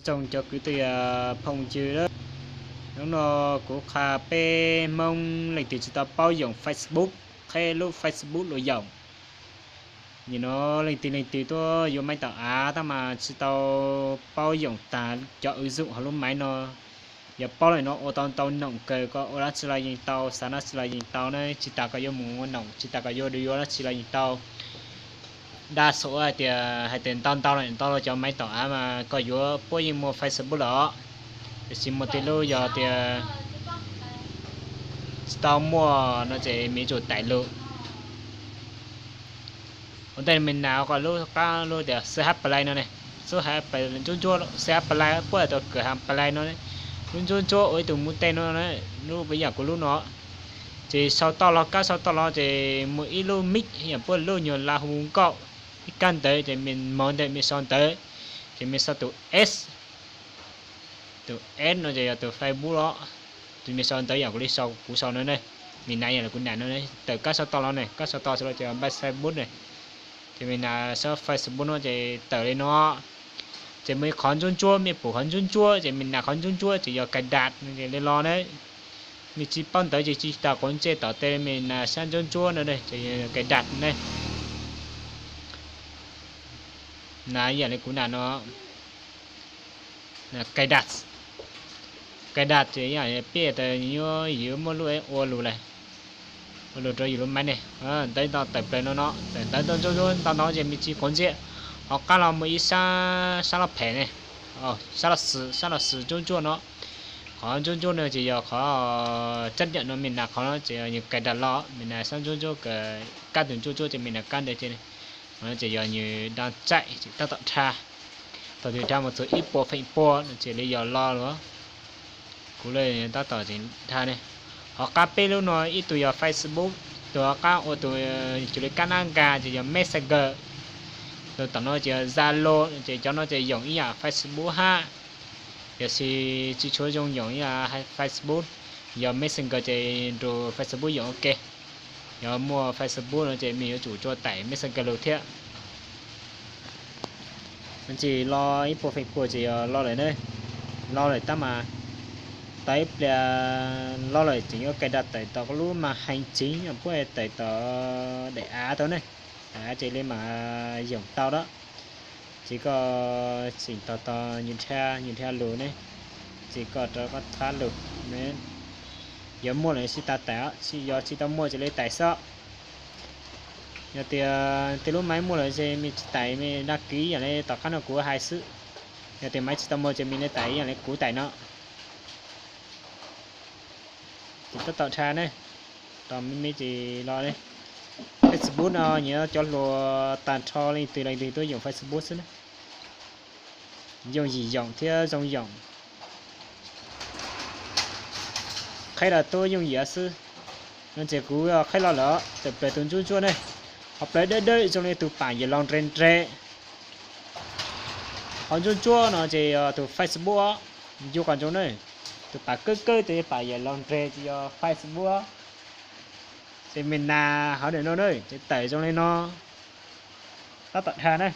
Tsoom cov kwv tij phooj ywg, hnub no kuv qha peb Hmoob leej twg tsis tau paub yoom Facebook, qheb lub Facebook los yoom. Nim no leej twg leej twg tuaj yuav maiv taum av tab mas tsis tau paub yoom tag cov wb zum hauv lub maiv no. Yog paub lawm no ua tau ntau noom kawg, koj ua dab tsi los yeej tau, xav dab tsi los yeej tau na, tsis tas koj yuav mus ua noom, tsis tas koj yuav yuav dab tsi los yeej tau. Dab xua hais tias, hais tias ntau ntau lawm, ntau los cov maiv taum av mas koj yuav puab yeej muaj Facebook lawm os. Tiam sis muaj tej lub yog tias tsis tau muaj no ces me tsum tais lus. Ua ntej me nas koj lub qab lub tias xwb hab play no ne, xwb hab play ntsuab ntsuab, xwb hab play puab tau kawm hab play no, lub ntsuab ntsuab ua ib tug mus tej no, lub ib yam kuv lub no. Ces sau toj los, kab sau toj los ces muaj ib lub mib yam puab lub nyuag la hu nkauj, ib kab ntawd ces me moog ntawd me sau ntawd, ces me sau tus S. Tus S no ces yog tus Facebook los, tus me sau ntawd yam kuv li sau, kuv sau no ne, me nas yam li kuv nas no, tawm kab sau toj los ne, kab sau toj xwb los ces npaj Facebook ne. Ces me nas sab Facebook no ces tawm li no. Ces muaj ib qhov ntsuab ntsuab, mej pum qhov ntsuab ntsuab ces me nas qhov ntsuab ntsuab ces yog kais das no ces li los ne. Mej tsis paub ntawv ces tsis tas quav ntsej tom tej me nas sab ntsuab ntsuab no ces kais das ne. Nas yam li kuv nas no. Kais das, kais das ces yam peb tas yuav, yuav muaj lub ua lug lawm, ua lug rau yus lub maiv ne. Ntawv ntau tawm plaws no no, tawm ntawv ntau ntsuab ntsuab ntau ntau ces mej tsis quav ntsej. Hov qab los muaj ib sab, sab los phem ne, sab los xwm, sab los xwm ntsuab ntsuab no. Qhov ntsuab ntsuab no ces yog qhov tsab nyam no, me nas qhov no ces yog kais das los, me nas sab ntsuab ntsuab, kab tus ntsuab ntsuab ces me nas kab ntawd ces, ces yog nws dab tsaim ces tab tom dhau. Thaum twg dhau mus txog ib puas feem pua no ces li yog los lawm. Kuv li tab tom dhau ne. Hov qab peb lub no ib tug yog Facebook, tus hov qab ua tus cuag li kab nab nkas ces yog Messenger. Tus tom no ces yog Zalo, ces cov no ces yoom ib yam Facebook hab. Tiam sis tsis tshua zoo yoom ib yam Facebook, yog Messenger ces nrug Facebook yoom ua ke. Yog muaj Facebook no ces mej yuav tsum tau tải Messenger lug thiab. Ntsis los ib puas feem pua ces yog los lawm ne. Los lawm tab mas tau ib pliag los lawm tseem yuav kais das tawm tom lub mas heev tseeb, puab tawm tom daim av tau ne. Daim av ces li mas yoom tau lawm. Ces koj tseem tos tos nws dhia, nws dhia lug ne, ces koj rov qab thab lug ne. Yog muaj lawm sib tas tải, yog tsis tau muaj ces li tải xwb. Yog tias tej lub maiv muaj lawm ces mej tsis tải, mej đăng ký yam li tom qab no kuv hais xwb. Yog tias maiv tsis tau muaj ces mej li tải yam li kuv tải no. Ces tab tom dhia ne, tos me me ces los ne. Facebook no nyiam cov hluas tag nrho leej twg leej twg tuaj yoom Facebook xwb na. Yooj yim yoom thiab zoo yoom. Qheb los tuab yooj yim xwb. No ces kuv qheb los lawm, tawm plaws tus ntsuab ntsuab ne. Qhov plaws dawb dawb zoo li tus pam yawm laus nres nres. Qhov ntsuab ntsuab no ces yog tus Facebook os. Yug qhov ntsoov ne, tus pam kawg kawg tus pam yawm laus nres ces yog Facebook. Ces me nas hov ntawm no na ces tawm zoo li no. Tab tom dhia na.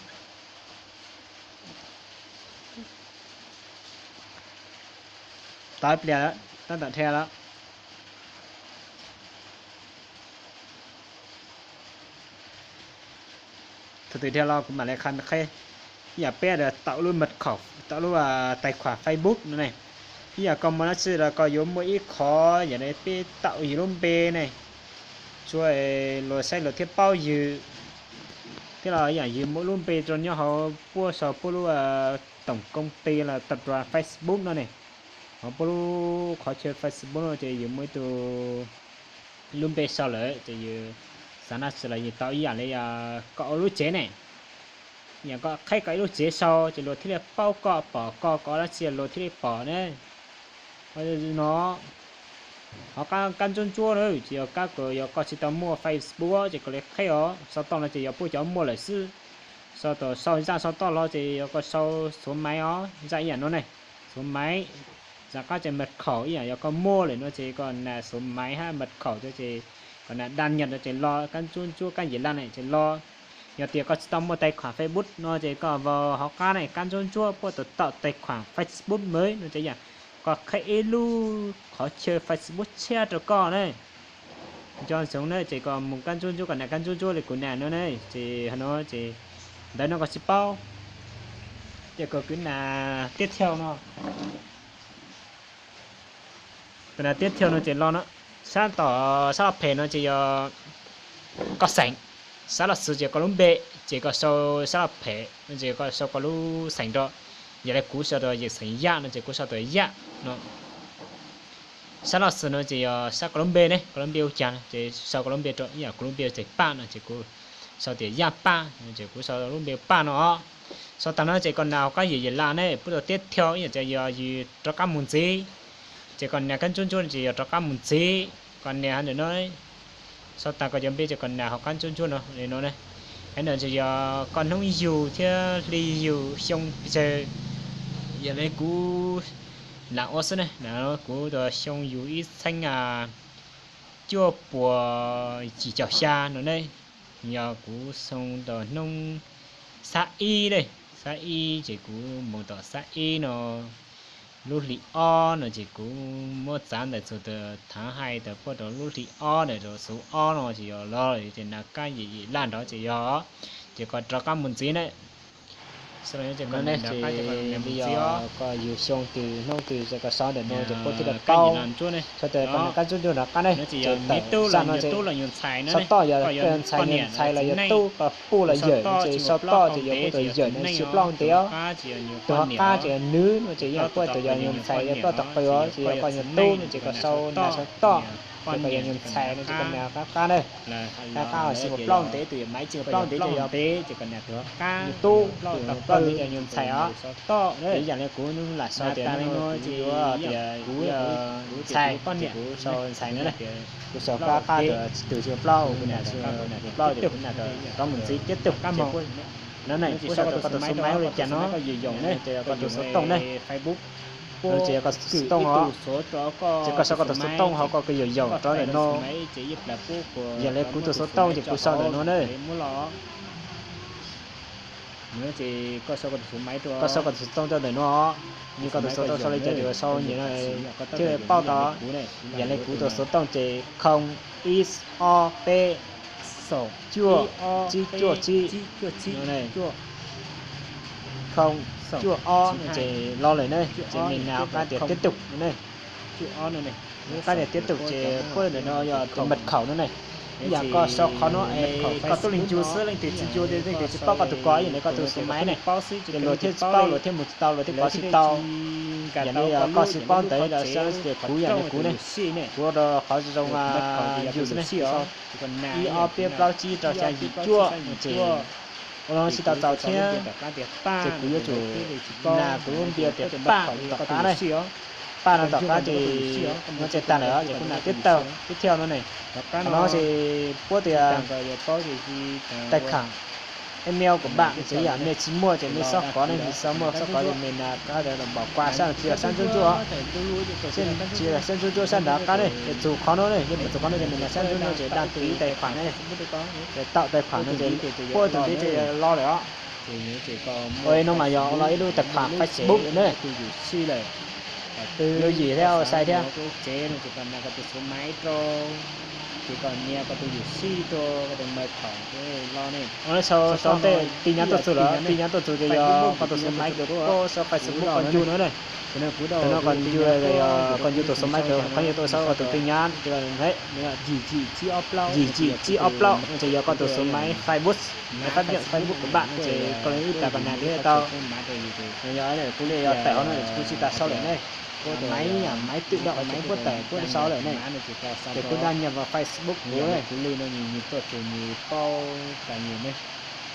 Tau ib pliag lawm, tab tom dhia lawm. Thaum twg dhia los kuv mam li qha qheb. Ib yam peb tau lub mật khẩu, tau lub tài khoản Facebook no ne. Ib yam koj muaj dab tsi los koj yuav muaj ib qho yam li peb tau yus lub npe ne, tsuav luag saib luag thiaj paub yus. Thiab los ib yam yus muaj lub npe rau nyob hauv puab sau puab lub tổng công ty los tập đoàn Facebook no ne. Hauv puab lub qhov chaw Facebook no ces yus muaj ib tug lub npe sau lawm ces yus xav dab tsi los yus tau ib yam li koj ua lub tsev ne. Yam koj qheb koj ib lub tsev sau ces luag thiaj li paub koj, pom koj, koj ua dab tsi luag thiaj li pom ne. No, hov kab ntsuab ntsuab na ces yog kab kws yog koj tsis tau muaj Facebook ces koj li qheb os. Sau toj no ces yog puab cov muaj lawm xwb. Sau tom sau zaj sau toj los ces yog koj sau số máy os, zaj ib yam no ne, số máy. Zaj qab ces mật khẩu ib yam yog koj muaj lawm no ces koj nas số máy hab mật khẩu ces koj nas đăng nhập no ces los, kab ntsuab ntsuab kab nyiam laj na ces los. Yog tias koj tsis tau muaj tais khuam Facebook no ces koj vào hauv qab ne, kab ntsuab ntsuab puab tau tạo tài khoản Facebook mới no ces yog koj qheb ib lub qhov chaw Facebook tshiab rau koj ne. Nco ntsoov ne, ces koj mus kab ntsuab ntsuab, koj nias kab ntsuab ntsuab li kuv nias no ne, ces hov no ces ntawv no koj tsis paub, ces koj kwv nias tiếp theo no. Koj nias tiếp theo no ces los no, sab tom, sab los phem no ces yog koj xeem, sab los xwb ces koj lub npe, ces koj sau sab los phem no ces koj sau koj lub xeem rau. Yog li kuv sau tias yawm xeem Yaj no ces kuv sau tias Yaj no. Sab los xwb no ces yog sab koj lub npe ne, koj lub npe ua cas no ces sau koj lub npe rau, ib yam kuv lub npe Txais Paj no ces kuv sau tias Yaj Paj no ces kuv sau lub npe Paj no. Sau tas no ces koj nias hauv qab yim yim las ne, puab tau tiếp theo ib yam tias yog yus rov qab mus ntxiv, ces koj nias kab ntsuab ntsuab ces yog rov qab mus ntxiv, koj nias hauv ntawm no. Sau tas koj cov npe ces koj nias hauv qab ntsuab ntsuab no li no ne. Hauv no ces yog koj hnub yug thiab hli yug xyoo pes tsawg. Yog li kuv nias ua xwb ne, kuv tus xyoo yug ib txhiab cuaj puas yim caum xya no ne. Yog kuv xyoo tau hnub xab ib ne, xab ib ces kuv mus tom xab ib no, lub hli ob no ces kuv muab txav ntawm txug thav hais tas puab rau lub hli ob ntawm rau xuv ob no ces yog los ces nias kab yim yim las nrov ces yog, ces koj rov qab mus ntxiv ne. Li yog koj yug xyoo twg hnub twg ces koj sau ntawm no ces puab thiaj li paub. Sau tas koj nias kab ntsuab ntsuab nrov qab ne, ces tawm zaj no ces sau toj yog ntxhais, ntxhais los yog tub, koj puj los yawm no ces sau toj ces yog puab tus yawm no xyaw plaub ntev os. Tus hauv qab ces yog nws no ces yog puab tus yog nyuag ntxhais yog puab tus qw os, ces yog koj yog tub no ces koj sau nias sau toj, ces koj yog nyuag ntxhais no ces koj nias qab qab ne. Qab qab xyaw plaub ntev, tus yawm maiv xyaw plaub ntev ces yog tub, plaub ntev ces nyuag ntxhais os. Ib yam li kuv lam sau tias no ces kuv ntxhais ces kuv sau ntxhais no ne. Kuv sau qab qab tus xyaw plaub, kuv nias xyaw plaub ces kuv nias rov mus ntxiv tiếp tục. No ne, puab sau tas koj tus xuv maiv ua li cas no, ces koj tus xuv tooj ne. Ces koj xuv tooj os, ces koj sau koj tus xuv tooj hauv koj kws yaum yaum rov ntawm no. Yog li kuv tus xuv tooj ces kuv sau ntawm no ne. Koj sau koj tus xuv tooj rau ntawm no, nws koj tus xuv tooj sau li cas ces sau nyias no thiaj paub tau. Yog li kuv tus xuv tooj ces khoo ib ob peb cuaj tsib cuaj tsib, khoo cuaj ob no ces los lawm ne, ces mej nias qab tias tiếp tục no ne. Qab tias tiếp tục ces puab ntawm no yog tus mật khẩu no ne. Ib yam koj sau qhov no es koj tub leeg yug xwb, leej twg tsis yug ces leej twg tsis paub koj tus ko, ib yam li koj tus xuv maiv ne, ces luag thiaj tsis paub, luag thiaj mus tsis tau, luag thiaj kov tsis tau. Yog li koj xub paub ntawd los saib tias kuv yog li kuv ne, kuv ua rau qhov zoo yug xwb ne. Ib ob peb plaub tsib rau xya yim cuaj no ces ua no tsis tau txaus thiab, ces kuv yuav tsum nias kuv lub npe tias Paj tom qab ne. Paj no tom qab ces no ces tag lawm ces kuv nias tiếp theo, tiếp theo no ne. Qhov no ces puab tias tài khoản email của bạn, ces yam mej tsis muaj ces mej xob kov ne, mej xob muaj xob kov ces mej nias qab tias bỏ qua, sab tsis yog sab ntsuab ntsuab, tsis yog sab ntsuab ntsuab sab nrad qab ne, ces txug qhov no ne, yog mus txug qhov no ces mej nias sab ntsuab ntsuab ces đăng ký tài khoản ne, ces tạo tài khoản no ces puab tus npe ces los lawm os. Ua no mas yog ua los ib lub tài khoản Facebook ne. Yuav yim thiab ua sai thiab. Sau sau ntej tin nhắn tuaj txug lawm, tin nhắn tuaj txug ces yog koj tus xuv maiv kws puab sau Facebook koj ncu no ne. Thaum no koj ncu, koj ncu tus xuv maiv kws qhov yog tuaj sau koj tus tin nhắn, yim yim tsib ob plaub no ces yog koj tus xuv maiv Facebook, maiv phát hiện Facebook của bạn no ces koj li ib tas koj nias thiaj tau. Yog kuv li yog tawm hauv no kuv tsis tas sau lawm ne. Maiv, maiv tự động maiv puab tawm puab sau lawm ne. Ces kuv đăng nhập vào Facebook kuv ne.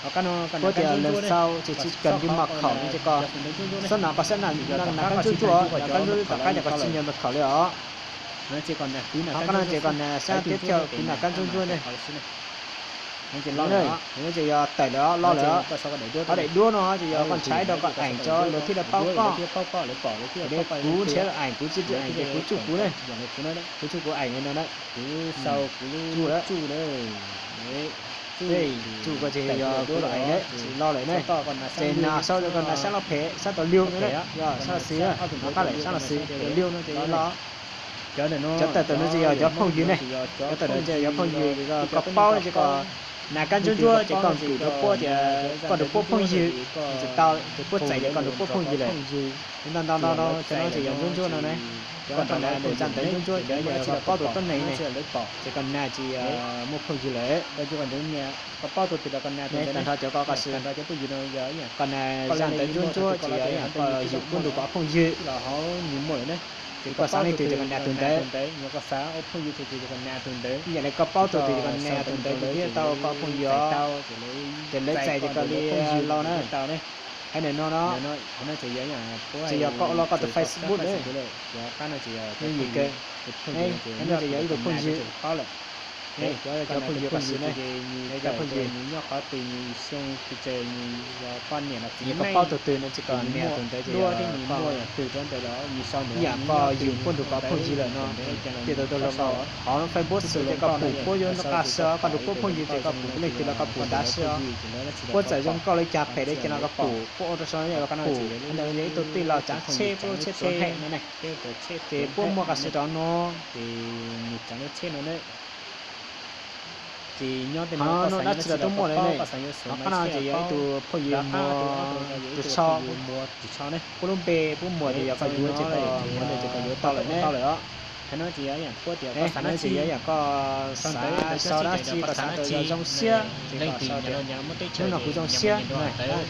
Puab tias lần sau ces chỉ cần ghi mật khẩu no ces koj xob nias, koj xob nias nias kab ntsuab ntsuab, nias kab ntsuab ntsuab tom qab ces koj tsis nyiam mật khẩu li os. Qhov qab no ces koj nias sab tiếp theo, kuv nias kab ntsuab ntsuab ne. Ces yog tawm lawm, los lawm. Qhov daim duab no ces yog koj ntshai rau koj ảnh rau luag thiaj li paub koj. Kuv ntshai ảnh, kuv tsis tsis ảnh ces kuv tsuj kuv ne. Kuv tsuj kuv ảnh no na. Tsuj lawm. Tus ko ces yog kuv los ev ne, tsis los lawm ne. Ces nas sau rau koj nas sab loj phem, sab tau liug no, yog sab los xis, nov qab lawm sab los xis, tau liug no ces yog los. Cov tawm tawm no ces yog cov phooj ywg ne, cov tawm tawm ces yog phooj ywg, koj paub ces koj nas kab ntsuab ntsuab ces koj nqus rau puab tias koj nrug puab phooj ywg, tsis tau ces puab txais tias koj nrug puab phooj ywg lawm. Ntau ntau no, cov no ces yog ntsuab ntsuab no ne. Koj nrog nas ntawm zaj ntawv ntsuab ntsuab ces yog koj paub tus tuab neeg ne, ces koj nas ces yog muaj phooj ywg lawm. Tag nrho cov ko koj xwb, koj nas zaj ntawv ntsuab ntsuab ces yog koj yug puab nrug koj phooj ywg, ces koj xav leej twg ces koj nas tus ntawd. Ib yam li koj paub tus twg ces koj nas tus ntawd thiab tau koj phooj ywg os. Ces lawv txais ces koj li los na. Hais ntawm no no, ces yog koj ua los koj tus Facebook na. Yim kawg, no ces yog ib tug phooj ywg. Cov phooj ywg koj xwb ne, cov phooj ywg, yog koj paub tus twg no ces koj nas tus ntawd ces yog koj, ib yam koj yug puab nrug koj phooj ywg lawm no, ces tau tau los hov Facebook xwb ces koj pum puab yuav nrug qab xwb, koj nrug puab phooj ywg ces koj pum puab leej twg los koj pum nrad xwb. Puab txawm zoo nkauj li cas phem li cas los koj pum, puab ua rau sau no los koj pum. Ntawd yog ib tug tij laug tsav tsheb, puab lub tsheb txuav hem no ne, ces puab muaj koj xwb rau no. Ces nyob no dab tsi los twb muaj lawm ne. Tom qab no ces yog ib tug phooj ywg Muas Ris Tsho, puab lub npe puab muag ces yog koj yuav ces koj muag ntawd ces koj yuav tau lawm ne. Hais no ces yog yam koj xav dab tsi, koj xav sau dab tsi, koj xav tau yog zoo siab ces koj sau tias hnub no kuv zoo siab,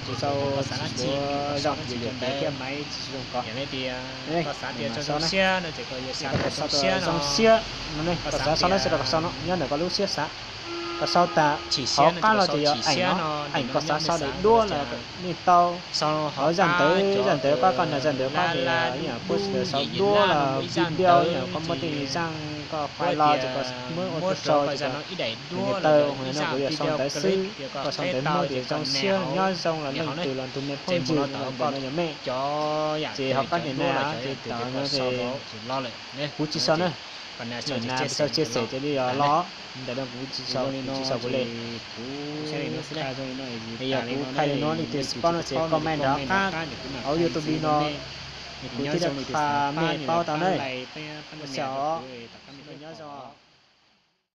kuv sau tsis suav zoo, yuav yuav kev thiab maiv tsis zoo ko. Koj xav tias koj zoo siab no ces koj yuav sau tias koj zoo siab no ne. Koj xav sau dab tsi los koj sau no, nyob ntawm koj lub siab xav. Koj sau tas hauv qab los ces yog eem no, eem koj xav sau daim duab los nej tau. Hauv zaj ntawv, zaj ntawv koj, koj nas zaj ntawv koj ces yog puab sau duab los video, yog koj muaj tej zaj koj fais los ces koj muab ua rau sau ces koj, nej tau, hauv no kuv yog sau ntawv xwb, koj sau ntawv muaj tias zoo siab nyob zoo los leej twg los nrug me phooj ywg los ntawm no yog me. Ces hauv qab niam na ces tawm no ces kuv tsis sau na. Niam na sau chia sẻ ces li los los, ntawm no kuv tsis sau, kuv tsis sau kuv li. Es yog kuv qhia li no leej twg tsis paub no ces comment nrov qab hauv YouTube li no, kuv thiaj li qhia mej paub tau na. Ua tsaug os, nyob zoo.